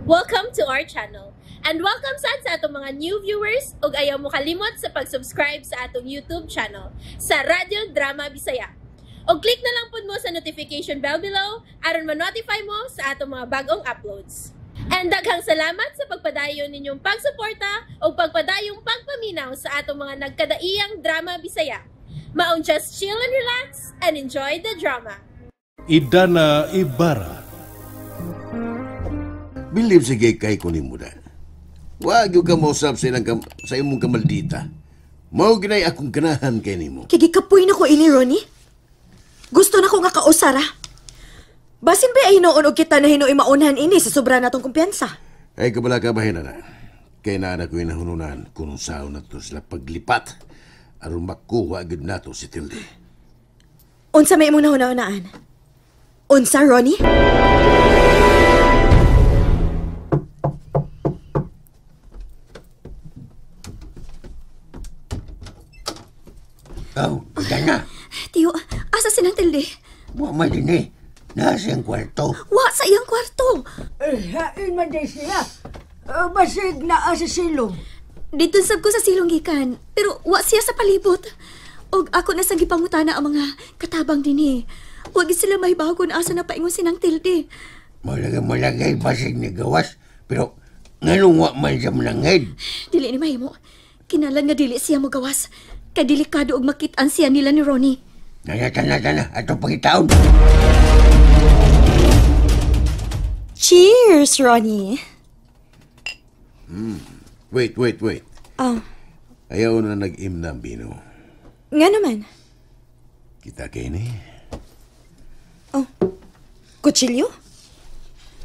Welcome to our channel. And welcome sad sa atong mga new viewers ug ayaw mo kalimot sa pag-subscribe sa atong YouTube channel sa Radyo Drama Bisaya. Og click na lang pud mo sa notification bell below aron ma-notify mo sa atong mga bagong uploads. And daghang salamat sa pagpadayon ninyong pagsuporta ug pagpadayong pagpaminaw sa atong mga nagkadaiyang drama Bisaya. Maong just chill and relax and enjoy the drama. Idana Ibarra. Believe sige kay kunin mo na. Wag yung kamusap sa ilang sa imong kamaldita. Mao ginay akong ganahan kay nimo. Kay gikapoy na ko ini, Ronnie. Gusto na ko nga kausara. Basin ba ay hinuon og kita na hinuoy maunhan ini sa sobra natong kumpiyansa? Ay kabala ka bahin na. Kay naa na ko inahununan kung unsaon na to sila paglipat aron makuha gyud nato si Tilde. Unsa may imong nahuna-hunaan? Unsa, Ronnie? Oh, Dana. Tiyo, asa sinang Tilde? Wa man din eh. Nasa iyang kwarto. Wa sa iyang kwarto. Eh, hain man din siya. Basig naa sa silong. Dito sab ko sa silong gikan, pero wa siya sa palibot. Og ako na sang gipangutana ang mga katabang dinhi. Wa gid sila mahibaw kung asa na paingon sinang Tilde. Malagay basig ni gawas, pero nganong wa man siya manangid? Dili ni mahimo. Kinalan nga dili siya mogawas. Kay delikado og makit-an siya nila ni Ronnie. Tana, tana, tana. Ato pangitaon. Cheers, Ronnie. Wait, wait, wait. Oh, Ayaw na nag-im na ang bino. nga naman. Kita kay ni. Oh, kutsilyo?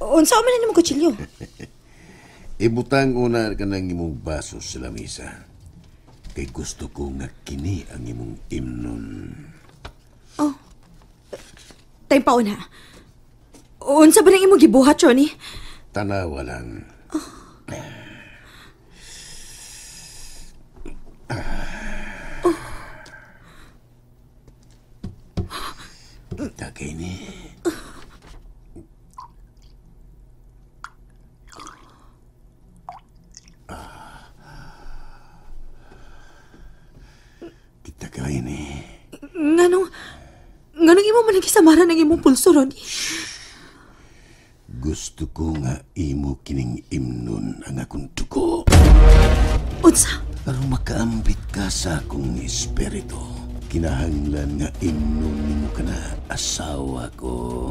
Unsa man na nimo kutsilyo? Ibutang una ka ng imong baso sa lamisa. Kay gusto ko nga kini ang imong imnon. Oh, time pa una. Unsa ba nang imong gibuhat, Ronnie? Tanawa lang. Oh. Oh. Kita kay ni. Kita kay ni. Nganong imo man gisamaran ang imong pulso, Ronnie? Gusto ko nga imo kining imnon ang akong dugo. Unsa? Aron makaambit ka sa akong espiritu. Kinahanglan nga imnon nimo ka na asawa ko.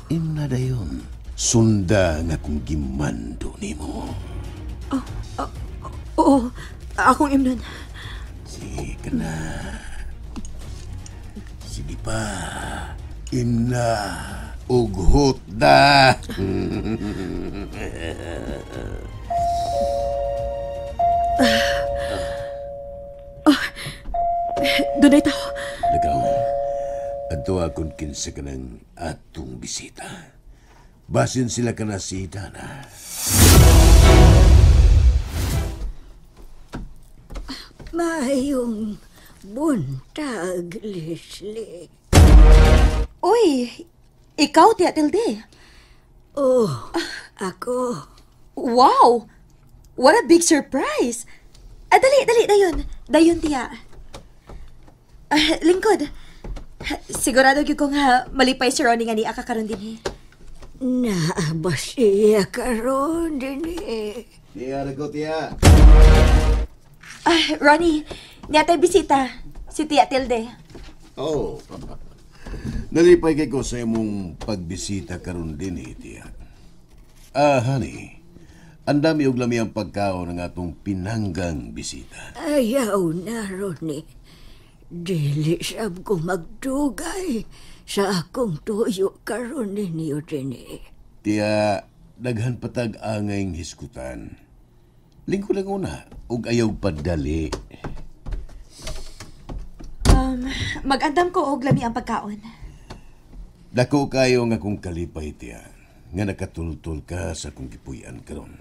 Imna dayon. Sunda nga akong gimando nimo. Oh, oh, oo, akong imnon. Sige ka na. Sige pa. Imna. Ughot na. Oh, dunay tao. Lagaw. Adto akong kinsa ka ng atong bisita. Basin sila ka na si Dana. Mayong buntag, Leslie. Uy, ikaw, Tia Tilde. Oh, ako. Wow! What a big surprise! Ah, dali, dali, dayon. Dayon, Tia. Lingkod. Sigurado gyud ko nga malipay si Ronnie nga niya ka karon dinhi. Naa ba siya karon dinhi? Tia, ko, Tia. Ronnie, niya bisita. Si Tia Tilde. Oh. Nalipay kay ko sa imong pagbisita karon dinhi, Tia. Honey. Ang dami og lami ang pagkaon ng atong pinanggang bisita. Ayaw na, Ronnie. Dili sab ko magdugay sa akong tuyo karon ninyo dinhi. Tiya, daghan patag angay hisgutan. Lingkod lang una, ug ayaw padali. Mag-andam ko og lami ang pagkaon. Dako kayo nga akong kalipay, Tiya, nga nakatultol ka sa akong gipuy-an karon.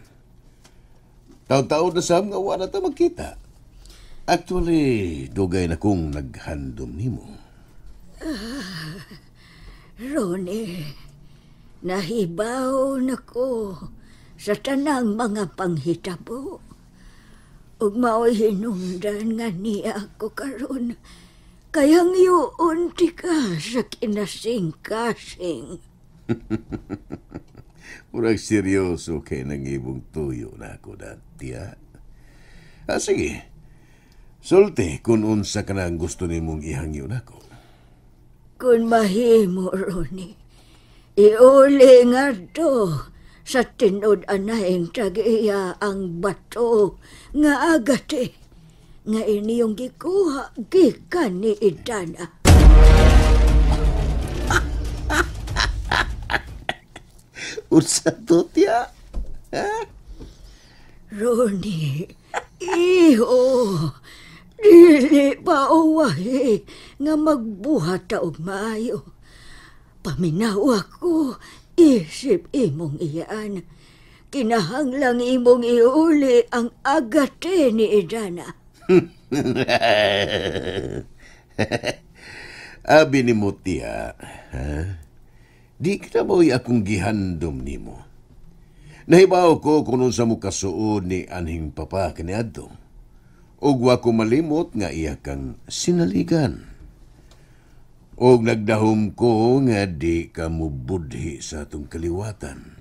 Taon-taon na sab nga wa na ta magkita. Actually, dugay na kong naghandom nimo. Ronnie, Nahibaw na ko sa tanang mga panghitabo. Ug mao'y hinungdan nga niya ako karon. Kayang yuon ti ka sa kinasing-kasing. Murag seryoso kay nang ibong tuyo na ako dati, ha? Ah, sige. Sulti kung unsa ka na ang gusto nimong ihangyo nako. Kung mahimo, Ronnie, iuli nga to sa tinud-anaing tag-iya ang bato nga agate nga iniyong gikuha gikan ni Idana. Unsa to, tiya? Ha? Ronnie, iho, dili pa uwahi nga magbuhat ta og maayo. Paminaw ako, isip imong iyaan. Kinahanglang imong iuli ang agate ni Idana. Abi ni mo, tiya, ha? Di ka na mo'y akong gihandom nimo. Nahibaw ko kung unsa mo kasuod ni anhing papa kaniadto. Ug wa ko malimot nga iya kang sinaligan. Og nagdahom ko nga di ka mubudhi sa atong kaliwatan.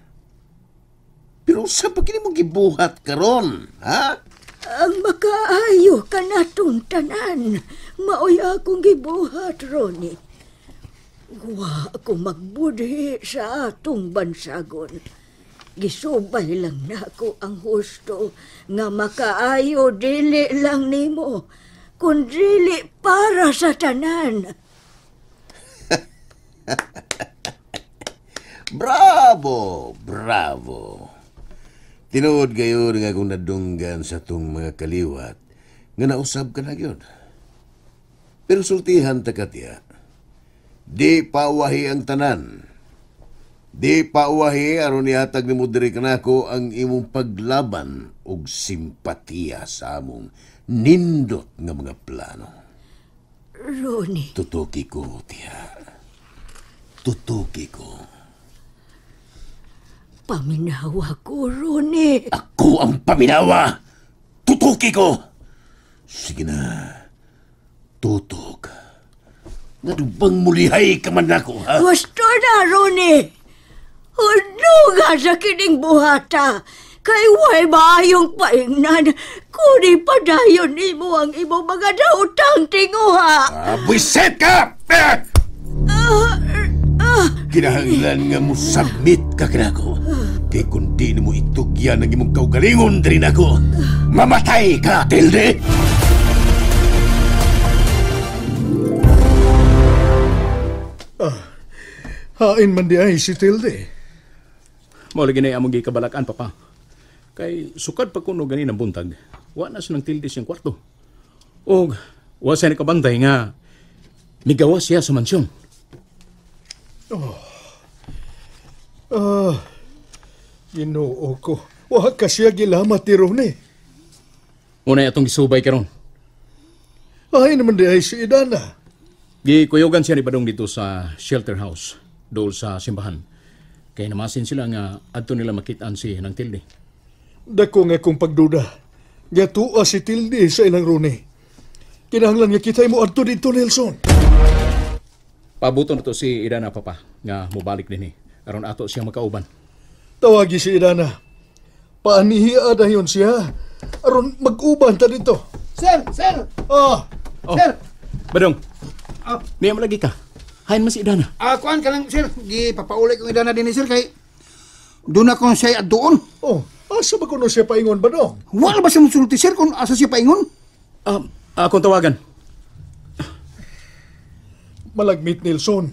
Pero sa pa kini mo gibuhat karon, ha? Ang makaayo ka natong tanan, maoy akong gibuhat, Ronnie. Wa ako magbudhi sa atong bansagon. Gisubay lang nako ang husto nga makaayo dili lang nimo, kun dili para sa tanan. Bravo! Bravo! Tinuod gayon nga akong nadunggan sa itong mga kaliwat nga nausab ka na yun. Pero sultihan ta katiya, di pawahi ang tanan. Di pawahi aron ihatag nimo diri kanako ang imong paglaban og simpatiya sa among nindot nga mga plano. Ronnie. Tutuki ko, tiya. Tutuki ko. Paminawa ko, Ronnie. Ako ang paminawa! Tutuki ko! Sige na. Tutok. Ngadubang mulihay ka man ako, ha? Gusto na, Ronnie! Hunuga sa kining buhata! Kay way maayong paingnan, kuni padayon nimo ang imong mga daotang tinguha! Ah, buwiset ka! Kinahanglan nga mo submit ka kinako. Kay kung di mo itugyan ang imong kaugalingon diri nako, mamatay ka, Tilde! Hain man di ay si Tilde. Mao lagi na among gikabalakan, Papa. Kay sukad pa kuno ganin ang buntag, wa na siya ng Tilde siyang kwarto. Og wa siya nakabantay nga migawa siya sa mansyon. Oh. Ginoo ko. Wa ka siya gilamat ni Ronnie. Unay atong gisubay karon. Ay naman di ay si Idana. Gikuyogan siya ni Badong dito sa shelter house, dool sa simbahan. Kay namasin sila nga adto nila makitaan si Nang Tilde. Dako nga kong pagduda. Gatua si Tilde sa ilang Ronnie. Kinahanglan nga kitay mo adto dito, Nelson. Pabuto na to si Idana, Papa, nga mobalik din eh. Aron ato siya makauban. Tawagi si Idana. Paanihia dayon siya. Aron mag-uban ta dito. Sir! Sir! Ah! Oh. Sir! Badong! Oh. Niya malagi ka. Hain man si Idana. Kuan ka lang, sir. Gipapauli kong Idana din, sir. Kay doon akong siya at doon. Oh, asa ba kuno siya paingon, Badong? Wala ba siya musulti, sir, kung asa siya paingon? Akong tawagan. Malagmit, Nelson.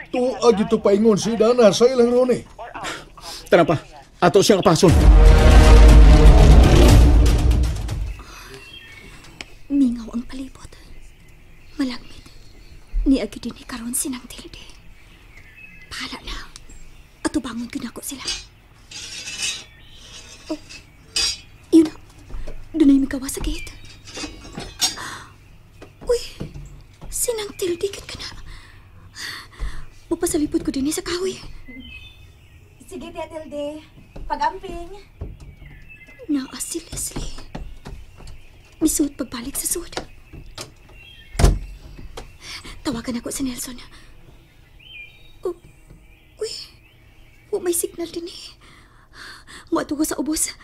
Tuag ito paingon si Idana sa ilang Ronnie. Tara pa. Ato siyang apason. Mingaw ang palibot. Malagmit. Niagi din ni karon sinang Tilde. Pahala na. Atubangon kinako sila. Oh, yun na. Doon ay magawa sa gate. Uy, sinang Tilde, kit ka na. Mapasalipod ko din sa kahoy. Sige, Tia Tilde. Pag-amping. Naa si Leslie. Misuot pagbalik sa sud. Tawagan ako si Nelson. Oh, uy. Oh, may signal din eh. Muadto ko sa ubos.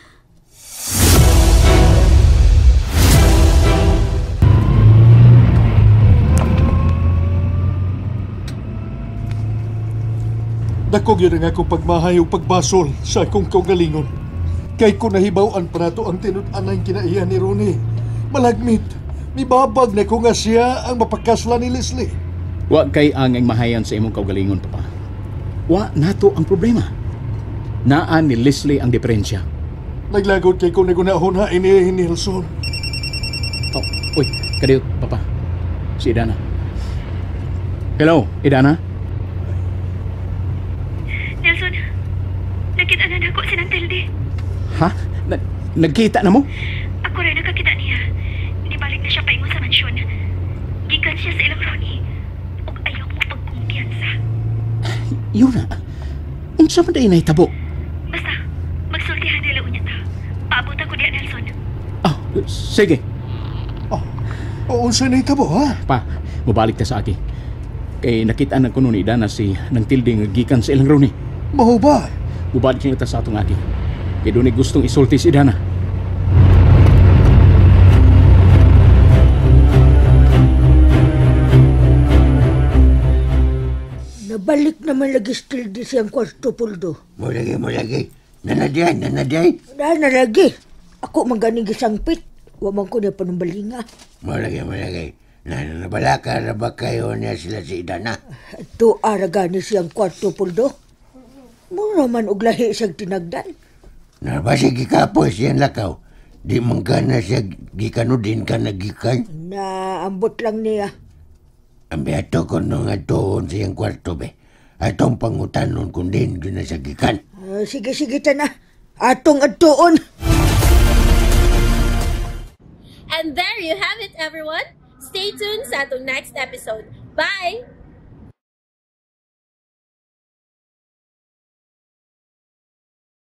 Dako gyud ang akong pagmahay ug pagbasol sa akong kaugalingon. Kay ko nahibaw-an pa nato ang tinud-anay kinaiya ni Ronnie. Malagmit, mibabag na ko nga siya ang mapakasla ni Leslie. Wa kay ang mahayan sa imong kaugalingon, Papa. Wa nato ang problema. Naa ni Leslie ang diferensya. Naglagot kay ko nagunahon ha ini Nelson. Oh, uy, kadiyot, Papa. Si Idana. Hello, Idana? Nelson, nakita na nako si Tilde. Ha? Nagkita na mo? Ako rin nakakita niya. Nibalik na siya paingon sa mansyon. Gikan siya sa ilang Ronnie. Og ayaw mo pagkumpiyansa. Yun na. Unsa man day nahitabo? Basta, magsultihan nila unya ta. Paabot ako diya, Nelson. Oh, sige. Oh, unsa nahitabo, ha? Pa, mubalik ta sa aki. Kay nakita na kuno ni Idana si nang Tilde nga gikan sa ilang Ronnie. Mao ba? Mubalik na ta sa atong aki. Kay dunay gustong isulti si Idana. Nabalik naman lagi still di siyang kwarto, Puldo. Mulagi, mulagi. Nanadiyay, nanadiyay. Na lagi. Ako maganing gisangpit. Wa man ko na panumbalinga. Mulagi, mulagi. Nanabalaka na ba kayo niya sila si Idana? Ito aragani siyang kwarto, Puldo. Mura man og lahi siyang tinagdan. Nabasi gikapoy siyang lakaw. Di man ka na siya gikanudin ka na gikan. Naambot lang niya. Ang beato ko nung atuon siyang kwarto be. Atong pangutanon kung din na siya gikan. Sige, sige ta na. Atong atuon. And there you have it, everyone. Stay tuned sa atong next episode. Bye!